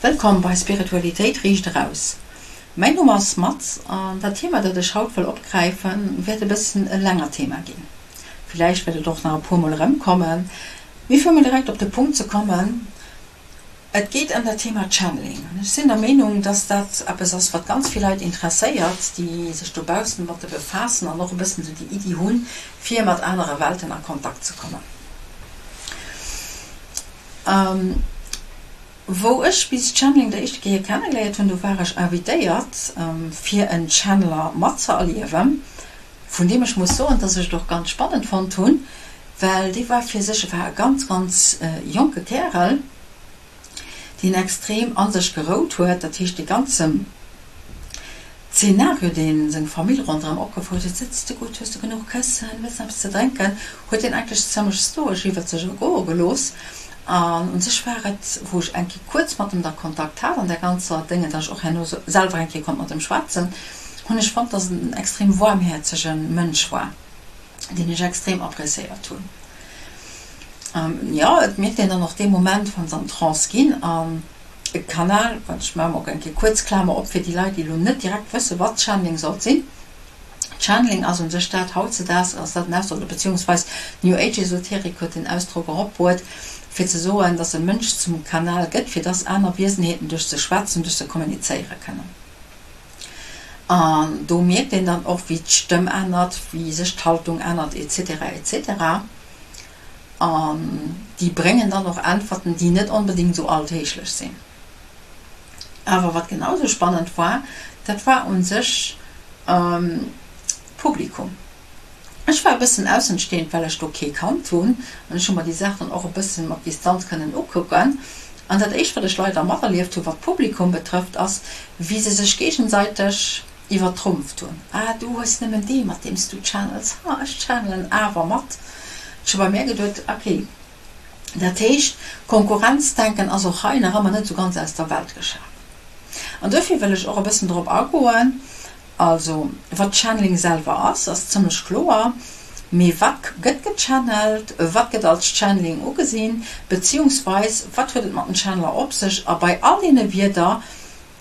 Wëllkomm bei Spiritualitéit riicht eraus. Mäin Numm ass Mats an dat Thema dat ech haut wëll opgräifen wäert e bëssen e längert Thema ginn. Villäicht wäert et och nach e puer mol erëmkommen. Mee fir mol direkt op de Punkt ze kommen, Et geet ëm dat Thema Channeling. An ech sinn der Meenung, dass dat eppes ass wat ganz vill Leit interesséiert, déi sech dobaussen domatte befaassen an och e bëssen esou déi Iddi hunn, fir mat anere Welten a Kontakt ze kommen. Wou ech bis Channeling der éischte Kéier kennegeléiert hunn, do war ech invitéiert, fir en Channeler matzeerliewen, vun deem ech muss soen, dass ech et och ganz spannend fonnt hunn, well dee war fir sech, e war e ganz, ganz jonke Kärel, deen extrem a sech gerout huet, dat heescht dee ganzen Zeenario, dee seng Famill ronderëm opgefouert huet, Sëtz de gutt, hues de genuch Këssen, wëlls de eppes ze drénken, huet hien eigentlech zimlech stoesch iwwert sech ergoe gelooss. An u sech war et, wou ech eng Kéier kuerz mat em da Kontakt hat an där ganzer Déngen, datt ech och herno selwer eng Kéier konnt mat em schwätzen, hunn ech fonnt, datt et en extrem waarmhäerzege Mënsch war, deen ech extrem appréciéiert hunn. Jo, et mierkt een dann och dee Moment, wann se an Trance ginn an e Kanal, wat ech maachen och eng Kéier kuerz Klamer op fir déi Leit, déi elo net direkt wësse wat Channeling sollt sinn. Channeling ass un sech dat, hautzedaags ass dat en Ausdrock, oder beziehungsweis d'New Age Esoterik huet den Ausdrock eropbruet, fir ze soen, dass e Mënsch zum Kanal gëtt, fir dass aner Wiesenheeten duerch se schwätzen, duerch se kommunizéiere kënnen. An do mierkt een dann och, wéi d'Stëmm ännert, wéi sech d'Haltung ännert, etc. Etc. An déi bréngen dann och Äntwerten, déi net onbedéngt esou alldeeglech sinn. Awer wat genau esou spannend war, dat war u sech d'Publikum. Ech war e bëssen aussenstehend, well ech do kee kannt hunn an ech hu mer déi Saach dann och e bëssen mat Distanz kënnen ukucken. An dat éischt, wat ech leider materlieft hunn, wat d'Publikum betrëfft, ass, wéi se sech géigenseiteg iwwertrumpft hunn. Ah, du hues nëmmen dee, mat deem s du channels. Ha, ech channelen awer mat. Ech hu bei mär geduet, Okay, dat heescht, Konkurrenzdenken ass och hei nach ëmmer net esou ganz aus der Welt geschaf. An duerfir wëll ech och e bëssen drop agoen, Also, wat Channeling selwer ass, ass zëmmlech kloer. Mee wat gëtt gechannelt, wat gëtt als Channeling ugesinn, beziehungsweis wat huet et mat den Channeler op sech? A bei all deene Wierder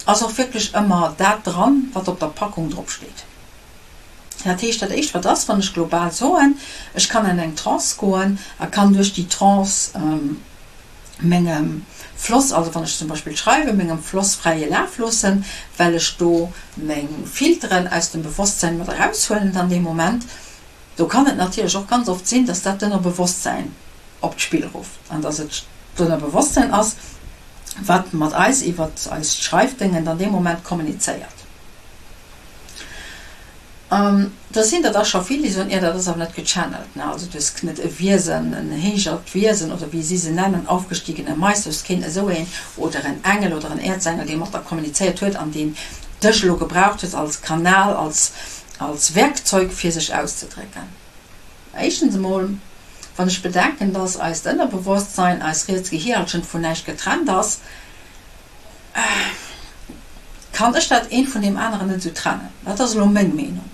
ass och wierklech ëmmer dat dran, wat op der Packung drop steet. Dat heescht, dat éischt wat ass, wann ech global soen, ech kann an eng Trance goen a kann duerch déi Trance mengem Floss, also wann ech zum Beispill schreiwen, mengem Floss fräie Laf loossen, well ech do meng Filteren aus dem Bewosstsein mat eraushuelen dann dee Moment. Do kann et natierlech och ganz oft sinn, dass dat d'Ënnerbewosstsäin op d'Spill rufft an dass et d'Ënnerbewosstsäin ass, wat mat eis iwwert eist Schreifdéngen dann dee Moment kommunizéiert. Do sinn der da scho vill, déi soen, Jo, dat ass awer net gechannelt, ne? Also du hues net e Wiesen, en héijert Wiesen oder wéi si se nennen, aufgestiegene Meister, du hues keen esou een oder en Engel oder en Äerzengel, dee mat der kommunizéiert huet an deen dech elo gebraucht huet als Kanal, als, als Werkzeug, fir sech auszedrécken. Éischtens emol, wann ech bedenken, dass eist Ënnerbewosstsein, eis riets Gehirhalschent vun näischt getrennt ass, Kann ech dat eent vun deem aneren net esou trennen. Dat ass elo meng Meenung.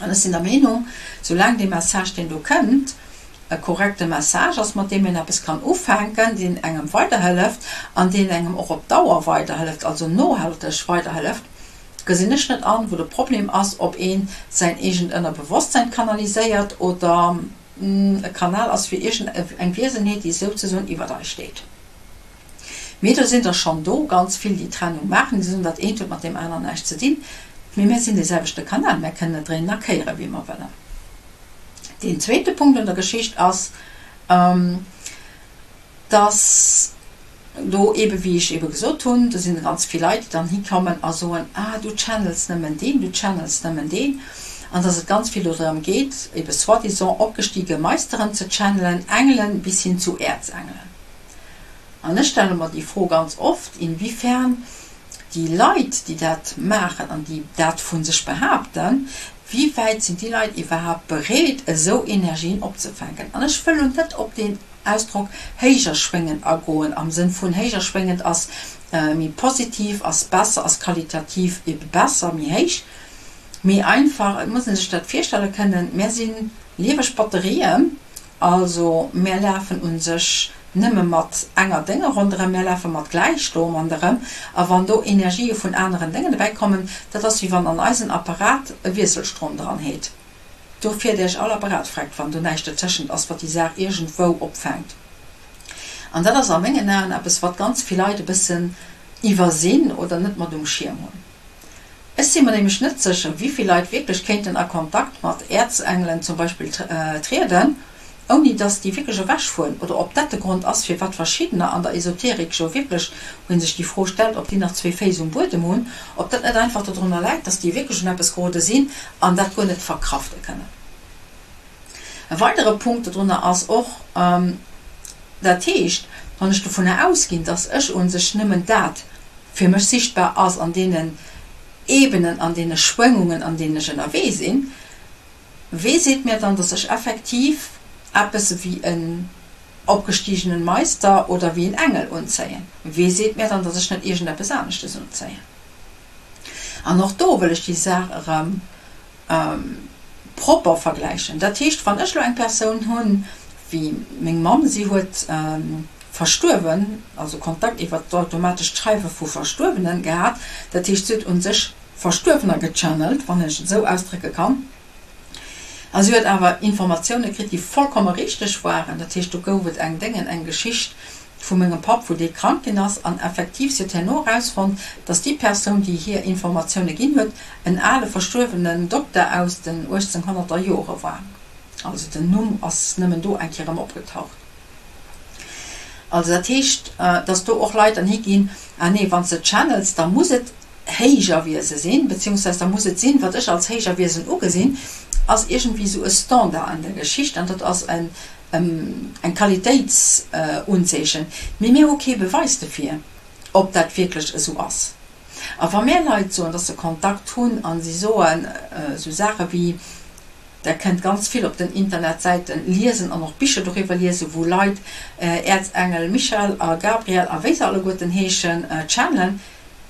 An ech sinn der Meenung, soulaang dee Message, deen do kënnt, e korrekte Message ass, mat deem een eppes kann ufänken, deen engem weiderhëlleft an deen engem och op Dauer weiderhëlleft, also nohalteg weiderhëlleft, gesinn ech net an, wou de Problem ass, ob ee säin eegent Ënnerbewosstsein kanaliséiert oder e Kanal ass fir iergend eng Wiesenheet, déi souzesoen iwwert eis steet. Mee do sinn der schonn do ganz vill, déi Trennung maachen, déi soen, dat eent huet mat deem aneren näischt ze dinn, mee mir sinn dee selwechte Kanal, mär kënnen et dréinen a kéieren, wéi mer wëllen. Deen zweete Punkt un der Geschicht ass, dass do eebe wéi ech eebe gesot hunn, do sinn ganz vill Leit, déi dann hikommen a soen, ah du channels nëmmen deen, du channels nëmmen deen, an dass et ganz vill do drëm geet, eebe soi-disant opgestige Meisteren ze channelen, Engelen bis hin zu Äerzengelen. An ech stelle mer déi Fro ganz oft, inwiefern déi Leit, déi dat maachen an déi dat vu sech behaapten, wéi wäit sinn déi Leit iwwerhaapt bereet, esou Energien opzefänken. An ech wëll elo net op deen Ausdrock héijerschwéngend agoen, am Sënn vun héijerschwéngend ass méi positiv, ass besser, ass qualitativ ebe besser, méi héich, mee einfach, et muss ee sech dat virstelle kënnen, mär si lieweg Batterien, Also mär lafen u sech. nëmme mat enger Dénge ronderëm, mär lafe mat Gläichstrom ronderëm. A wann do Energië vun aneren Déngen dobäi kommen, dat ass wéi wann an eisen Apparat e Wiesselstrom dran heet. Do fiert Iech all Apparat vreckt, wann do näischt dertëschent ass, wat déi Saach iergendwou opfänkt. An dat ass a mengen Aen eppes, wat ganz vill Leit e bëssen iwwersinn oder net mat um Schierm hunn. Ech si mer nämlech net sécher, wéi vill Leit wierklech kéinten a Kontakt mat Äerzengelen zum Beispill trieden, ouni dass déi wierklech ewechfueren, oder ob dat de Grond ass, firwat verschiddener an der Esoterik jo wierklech, wou ee sech déi Fro stellt, ob déi nach zwee Féiss um Buedem hunn, ob dat net einfach dodrunner läit, dass déi wierklech un eppes gerode sinn an dat guer net verkrafte kënnen. E weidere Punkt dodrunner ass och, dat heescht, wann ech dovunner ausginn, dass ech u sech nëmmen dat fir mech sichtbar ass an deenen Ebenen, an deene Schwéngungen, an deenen ech ënnerwee sinn, Wee seet mir dann, dass ech effektiv eppes ewéi en opgestigenen Meister oder ewéi en Engel unzéien? Wee seet mir dann, dass ech net iergendeppes aneschtes unzéien? An och do wëll ech déi Saach erëm propper vergläichen. Dat heescht, wann ech elo eng Persoun hunn, wéi meng Mamm, si huet verstuerwen, also Kontakt iwwert d'automatescht Schreiwe vu Verstuerwenen gehat, dat heescht, si huet u sech Verstuerwener gechannelt, wann ech et esou ausdrécke kann. A si huet awer Informatioune kritt, déi vollkomme richteg waren. Dat heescht, do gouf et eng Déngen, eng Geschicht vu mengem Papp, wou dee krank ginn ass. An effektiv, si huet herno erausfonnt, dass déi Persoun, déi hir Informatioune ginn huet, en ale verstuerwenen Dokter aus den 1800er Jore war. Also den Numm ass nëmmen do eng Kéier erëm opgetaucht. Also dat heescht, dass do och Leit dann higinn, Ah nee, wann s de channels, da muss et héijer Wiese sinn, beziehungsweise da muss et sinn, wat ech als héijer Wiesen ugesinn, ass iergendwéi esou e Standard an der Geschicht an dat ass en eng Qualitéitsunzeechen. Mee mir hu kee Beweis dofir, ob dat wierklech esou ass. A wa mär Leit soen, dass se Kontakt hunn a si soen esou Saache wéi, Der kënnt ganz vill op den Internetsäiten liesen an och Bicher doriwwer liesen, wou Leit Äerzengel Michael a Gabriel a wéi se alleguerten heeschen channelen.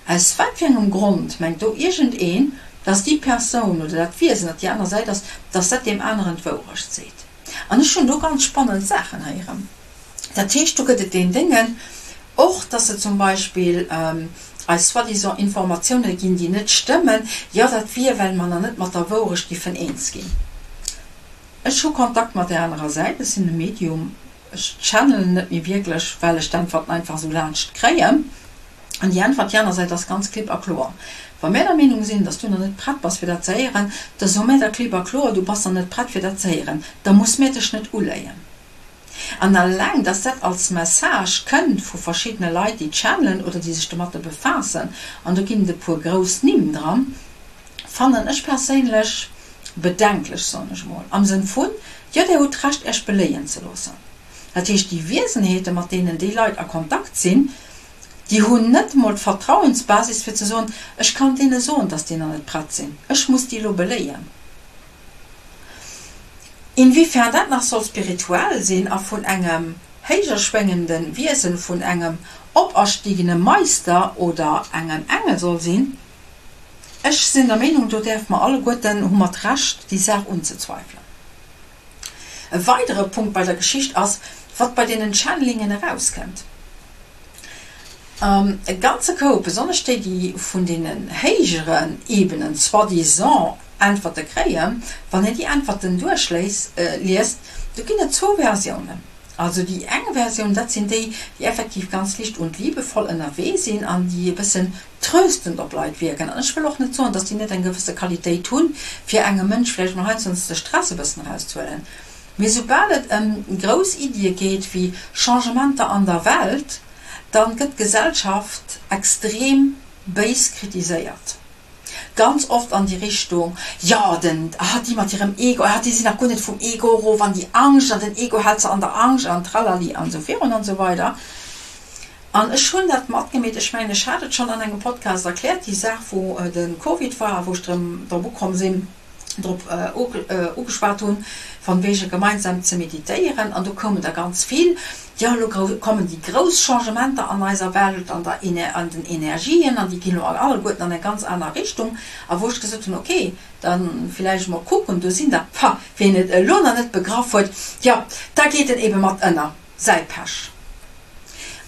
Aus wat fir engem Grond mengt do iergendeen, dass déi Persoun oder dat Wiesen, dat déi aner Säit ass, dass dat deem aneren d'Wourecht seet? An ech hunn do ganz spannend Saachen héieren. Dat heescht, do gëtt et deen Déngen och, dass se zum Beispill eis soi-disant Informatioune ginn, déi net stëmmen. Jo, dat wier, well mer nach net mat der Wourecht giffen eens ginn. Ech hu Kontakt mat där anerer Säit, ech sinn e Medium, ech channelen net méi wierklech, well ech d'Äntwerten einfach esou laanscht kréien. An déi Äntwert déi aner Säit ass ganz klipp a kloer. Wa mär der Meenung sinn, dass du nach net prett bass fir dat ze héieren, da soe mär der klipp a kloer, du bass nach net prett fir dat ze héieren, da muss mär dech net uléien. An alleng, dass dat als Message kënnt vu verschiddene Leit, déi channelen oder déi sech domatter befaassen, an do ginn et e puer grouss Nimm dran, fannen ech perséinlech bedenklech, soen ech emol, am Sënn vun, jo, där hutt d'Recht Iech beléien ze loossen. Dat heescht, déi Wiesenheete mat deenen déi Leit a Kontakt sinn, déi hunn net emol d'Vertrauensbasis fir ze soen, ech kann deene soen, dass déi nach net prett sinn, ech muss déi elo beléien. Inwiefern dat nach soll spirituell sinn a vun engem héijer schwéngende Wiesen, vun engem operstigene Meister oder engem Engel soll sinn, ech sinn der Meenung, do däerfe mer alleguerten, hu mer d'Recht, déi Saach unzezweifelen. E weidere Punkt bei der Geschicht ass, wat bei deenen Channelingen erauskënnt. E ganze Koup, besonnesch déi, déi vun deenen héijeren Ebenen soi-disant Äntwerte kréien, wann een déi Äntwerten duerchléist, liest, do ginn et zwou Versiounen. Also déi eng Versioun, dat sinn déi, déi effektiv ganz licht und liebevoll ënnerwee sinn an déi e bëssen tröstend op Leit wierken. An ech wëll och net soen, dass déi net eng gewësse Qualitéit hunn, fir engem Mënsch vläicht mol heiansdo de Stress e bëssen erauszehuelen. Mee soubal et ëm grouss Iddie geet wéi Changementer an der Welt, dann gëtt d'Gesellschaft extrem béis kritiséiert. Ganz oft an déi Richtung, jo den, ah déi mat hirem Ego, ah déi sinn nach guer net vum Ego erof an déi Angscht an den Ego hält se an der Angscht an tralali an esou virun an esou weider. An ech hunn dat matgemeet, ech mengen ech hat et schonn an engem Podcast erkläert, déi Saach wou de Covid war a wou ech drëm drop ukomm sinn, drop ugeschwat hunn, von wegen gemeinsam ze meditéieren, an do koumen der ganz vill, jo elo kommen déi grouss Changementer an eiser Welt, an der an den Energien, an déi ginn elo alleguerten an eng ganz aner Richtung, a wou ech gesot hunn, ok, da villäicht mol kucken, do sinn der, pah, wien et elo nach net begraff huet, jo, da geet en ebe mat ënner, säi Pech.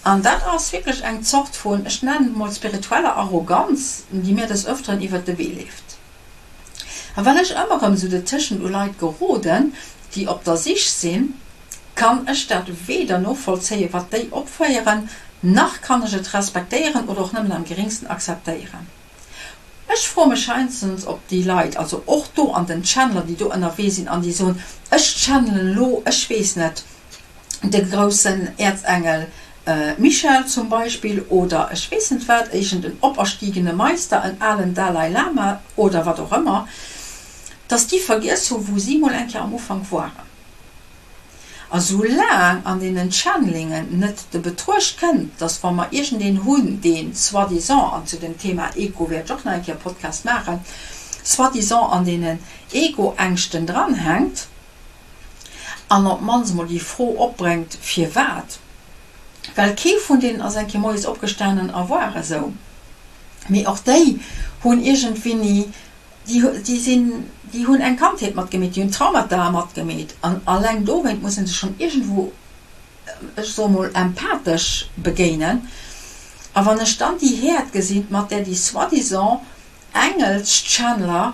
An dat ass wierklech eng Zort vun, ech nennen et mol spiritueller Arroganz, déi mir des Öfteren iwwert de Wee leeft. A well ech ëmmer erëm esou dertëschent u Leit geroden, déi op der Sich sinn, kann ech dat weder novollzéien, wat déi opféieren, nach kann ech et respektéieren oder och nëmmen am geringsten akzeptéieren. Ech froe mech heiansdens, ob déi Leit, also och do an den Channeler, déi do ënnerwee sinn an déi soen, ech channelen elo, ech weess net, de groussen Äerzengel Michel zum Beispill oder ech weess net wat, iergend en operstiegene Meister, en alen Dalai Lama oder wat och ëmmer, dass déi vergiess hu wou si mol eng Kéier am Ufank waren. A soulaang an deenen Channelingen net de Betruecht kënnt, dass wa mer iergendeen hunn, deen soi-disant, an zu dem Thema Ego wäert ech och nach eng Kéier e Podcast maachen, soi-disant an deenen Ego-Ängschten dranhänkt an op d'mannst emol déi Fro opbréngt, firwat, well kee vun deenen ass eng Kéier moies opgestanen a war esou, mee och déi hunn iergendwéini Déi sinn, déi hunn eng Kandheet matgemeet, déi hunn Traumata matgemeet an alleng dowéint muss ee sech schonn iergendwou, ech soe mol, empathesch begéinen. A wann ech dann déi Häert gesinn, mat där déi soi-disant Engelschanneler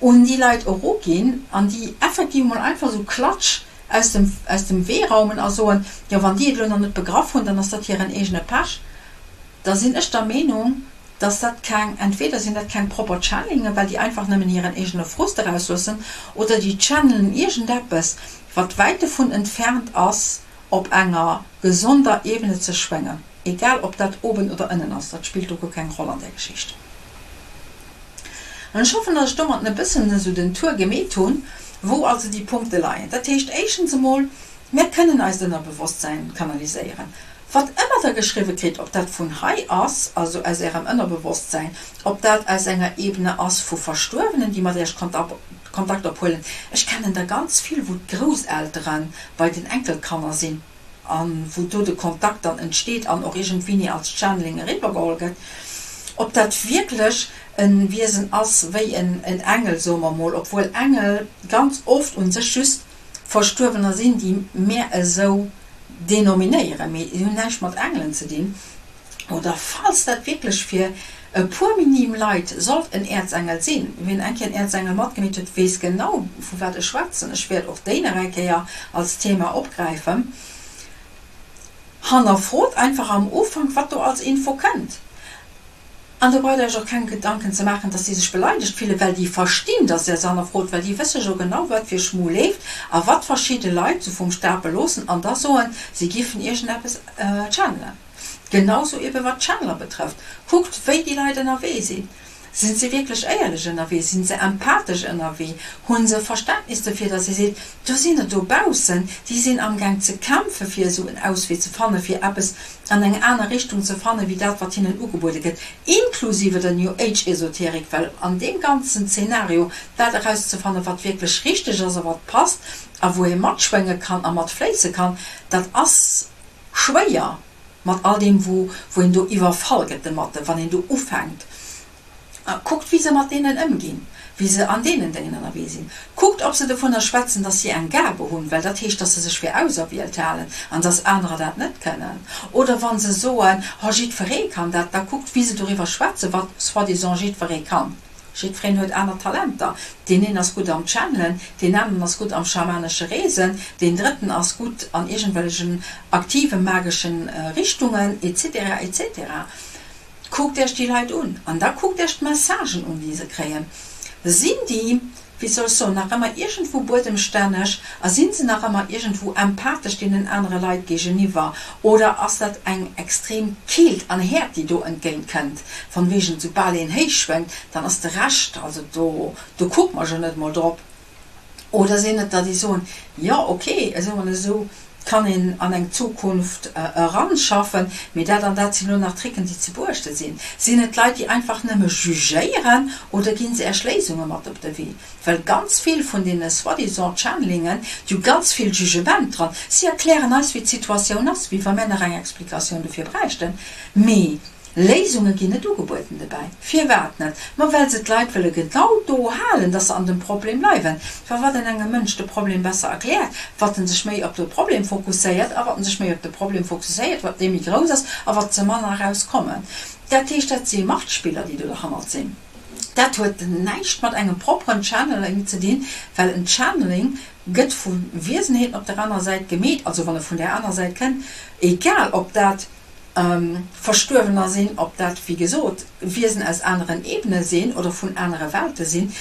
un déi Leit eruginn an déi effektiv mol einfach esou klatsch aus dem, aus dem Wee raumen a soen, jo wann déi et elo nach net begraff hunn, dann ass dat hiren eegene Pech, da sinn ech der Meenung, dass dat keng, entweder sinn dat keng propper Channelingen, well déi einfach nëmmen hiren eegene Frust erausloossen, oder déi channelen iergendeppes, wat wäit dovun entfernt ass, op enger gesonder Ebene ze schwéngen, egal ob dat oben oder ënnen ass, dat spillt do guer keng Roll an där Geschicht. An ech hoffen, dass ech domatten e bëssen esou den Tour gemeet hunn, wou also déi Punkte leien. Dat heescht éischtens emol, Mär kënnen eist Ënnerbewosstsäin kanaliséieren. Wat ëmmer Der geschriwwe kritt, ob dat vun hei ass, also aus Ärem Ënnerbewosstsäin, ob dat aus enger Ebene ass vu Verstuerwenen, déi mat Iech Kontakt ophuelen. Ech kennen der ganz vill, wou d'Grousseltere bei den Enkelkanner sinn a wou do de Kontakt dann entsteet an och iergendwéini als Channeling eriwwergeholl gëtt. Ob dat wierklech e Wiesen ass wéi en Engel, soe mer mol, obwuel Engel ganz oft u sech just Verstuerwener sinn, déi mär esou denominéieren, mee si hunn näischt mat Engelen ze dinn, oder falls dat wierklech fir e puer minim Leit sollt en Äerzengel sinn, wien eng Kéier en Äerzengel matgemeet huet, weess genau vu wat ech schwätzen, ech wäert och déi nach eng Kéier als Thema opgräifen, hannerfrot einfach am Ufank wat do als Info kënnt. An do braucht der iech och keng Gedanken ze maachen, dass déi sech beleidegt fillen, well déi verstinn, dass der se hannerfrot, well déi wësse jo genau, wat fir Schmu leeft a wat verschidde Leit sou vum Stapel loossen an da soen, si giffen iergendeppes channelen. Genausou ebe wat d'Channeler betrëfft. Kuckt, wéi déi Leit ënnerwee sinn. Sinn se wierklech éierlech ënnerwee? Sinn se empathesch ënnerwee? Hunn se Verständnis dofir, dass ee seet, do sinn der dobaussen, déi sinn amgaang ze kämpfe fir esou en Auswee ze fannen, fir eppes an eng aner Richtung ze fannen, wéi dat, wat hinnen ugebuede gëtt, inklusive der New Age Esoterik, well an deem ganzen Zeenario dat erauszefannen, wat wierklech richteg ass a wat passt a wou ee matschwénge kann a matfléisse kann, dat ass schwéier mat all deem, wou wou een do iwwerfall gëtt domatten, wann een do ufänkt. A kuckt, wéi se mat deenen ëmginn, wéi se an deenen Déngen ënnerwee sinn. Kuckt, ob se dovunner schwätzen, dass si eng Gabe hunn, well dat heescht, dass se sech fir auserwielt halen an dass anerer dat net kënnen. Oder wa se soen, Oh, jiddweree kann dat, da kuckt, wéi se doriwwer schwätzen, wat soi-disant jiddweree kann. Jiddwereen huet aner Talenter. Deen een ass gutt am Channelen, deen aneren ass gutt am schamanesche Reesen, deen drëtten ass gutt an iergendwellechen aktive mageschen Richtungen, etc. Etc. Kuckt Iech déi Leit un an da kuckt Iech d'Messagen un, déi se kréien. Sinn déi, wéi soll ech soen, nach ëmmer iergendwou buedemstänneg a sinn se nach ëmmer iergendwou empathesch deenen anere Leit géigeniwwer oder ass dat eng extrem Keelt an Häert, déi do entgéint kënnt, von wegen, soubal een héich schwéngt, dann ass de Rescht, also do, do kucke mer jo net emol drop. Oder sinn et der, déi soen, jo ok, esou an esou kann een an eng Zukunft eranschaffen, mee dat an dat sinn elo nach Tricken, déi ze beuechte sinn. Sinn et Leit, déi einfach nëmme jugéieren oder gi se Iech Léisunge mat op de Wee? Well ganz vill vun deene soi-disant Channelingen, déi hu ganz vill Jugement dran. Si erklären eis, wéi d'Situatioun ass, wéi wa mär nach eng Explikatioun dofir bräichten. Mee. Léisunge ginn net ugebueden dobäi. Firwat net? Ma well se d'Leit wëlle genau do halen, dass se an dem Problem bleiwen. Well wat een engem Mënsch de Problem besser erkläert, wat en sech méi op de Problem fokusséiert, a wat en sech méi op de Problem fokusséiert, wat dee méi grouss ass a wat se manner erauskommen. Dat heescht, dat si Machtspiller, déi do derhannert sinn. Dat huet näischt mat engem propperen Channeling ze dinn, well en Channeling gëtt vu Wiesenheeten op der anerer Säit gemeet, also wann e vun där anerer Säit kënnt, egal ob dat Verstuerwener sinn, ob dat wéi gesot Wiesen aus aneren Ebene sinn oder vun anere Welte sinn,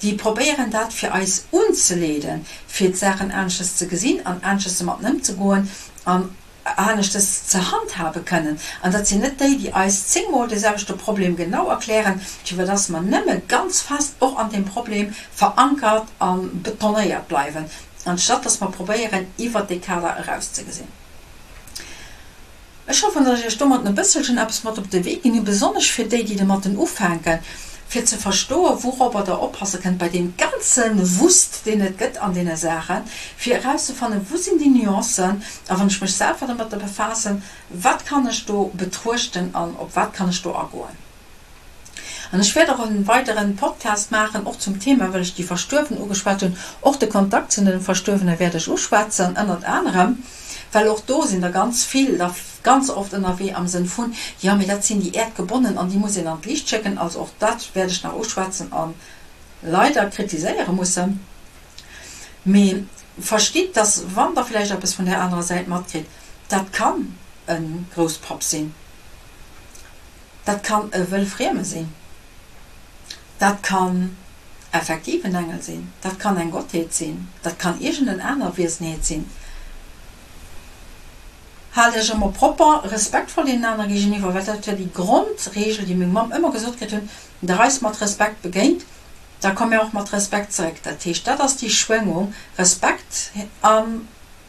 déi probéieren dat fir eis unzeleeden, fir d'Saachen aneschtes ze gesinn an aneschtes domatten ëmzegoen an aneschtes ze handhabe kënnen. An dat sinn net déi, déi eis zéngmol dee selwechte Problem genau erklären, fir dass mer nëmme ganz fest och an deem Problem verankert a betonéiert bleiwen, anstatt dass mer probéieren iwwert dee Kader erauszegesinn. Ech hoffen, dass ech Iech domatten e bësselchen eppes mat op de Wee ginn hunn, besonnesch fir déi, déi domatten ufänken, fir ze verstoen, wourobber Der oppasse kënnt bei deem ganze Wust, deen et gëtt an deene Saachen, fir erauszefannen, wou sinn déi Nuancen a wann ech mech selwer domatter befaassen, wat kann ech do betruechten an op wat kann ech do agoen. An ech wäert och en weideren Podcast maachen, och zum Thema, well ech déi Verstuerwen ugeschwat hunn, och de Kontakt zu den Verstuerwene wäert ech uschwätzen, ënnert anerem, well och do sinn der ganz vill da ganz oft ënnerwee am Sënn vun, jo, mee dat sinn déi Äerdgebonnen an déi muss een an d'Liicht schécken. Also och dat wäert ech nach uschwätzen a leider kritiséiere mussen. Mee verstitt, dass wann der vläicht eppes vun där anerer Säit matkritt, dat kann e Grousspapp sinn, Dat kann e Wëllfrieme sinn, dat kann effektiv en Engel sinn, dat kann eng Gottheet sinn, dat kann iergend en aner Wiesenheet sinn. Haalt Iech ëmmer propper, respektvoll deenen anere géigeniwwer, well dat war déi Grondreegel, déi meng Mamm ëmmer gesot kritt hunn, Der eis mat Respekt begéint, da komme mir och mat Respekt zeréck. Dat heescht, dat ass déi Schwéngung, Respekt an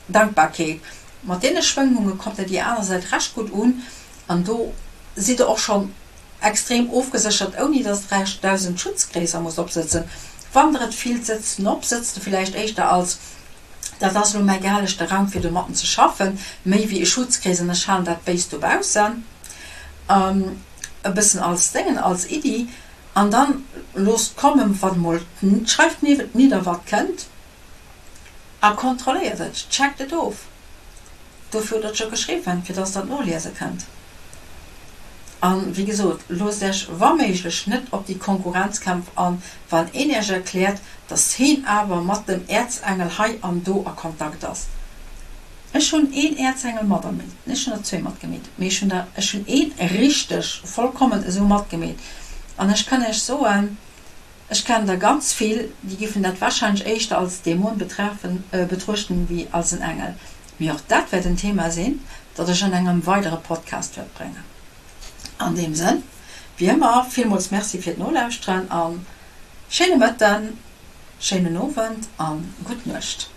Dankbarkeet. Mat deene Schwéngunge kommt der déi aner Säit recht gutt un an do sidd der och schonn extrem ofgeséchert, ouni dass der iech 1000 Schutzkreesser musst opsëtzen. Wann der et fillt, sëtzt en op, sëtzt e villäicht éischter als dat ass elo mäi gehellegte Raum fir domatten ze schaffen, méi wéi e Schutzkrees an ech halen dat Béist dobaussen. E bëssen als Déngen, als Iddi an dann loosst kommen, wat emol, schreift nidder wat kënnt. A kontrolléiert et, checkt et of. Dofir hutt der et jo geschriwwen, fir dass der et noliese kënnt. A wéi gesot, loosst Iech wa méiglech net op déi Konkurrenzkämpf an, wann een Iech erkläert, dass heen awer mat dem Äerzengel hei an do a Kontakt ass. Ech hunn een Äerzengel matermeet, ech hunn der zwee matgemeet, mee ech hunn der, ech hunn ee richteg vollkommen esou matgemeet an ech kann Iech soen, Ech kennen der ganz vill, déi giffen dat wahrscheinlech éischter als Dämon betruechten wéi als en Engel. Mee och dat wäert en Thema sinn, dat ech an engem weidere Podcast wäert bréngen. An deem Sënn, wéi ëmmer, villmools Merci fir d'Nolauschteren an schéine Mëtten, schéinen Owend an gutt Nuecht.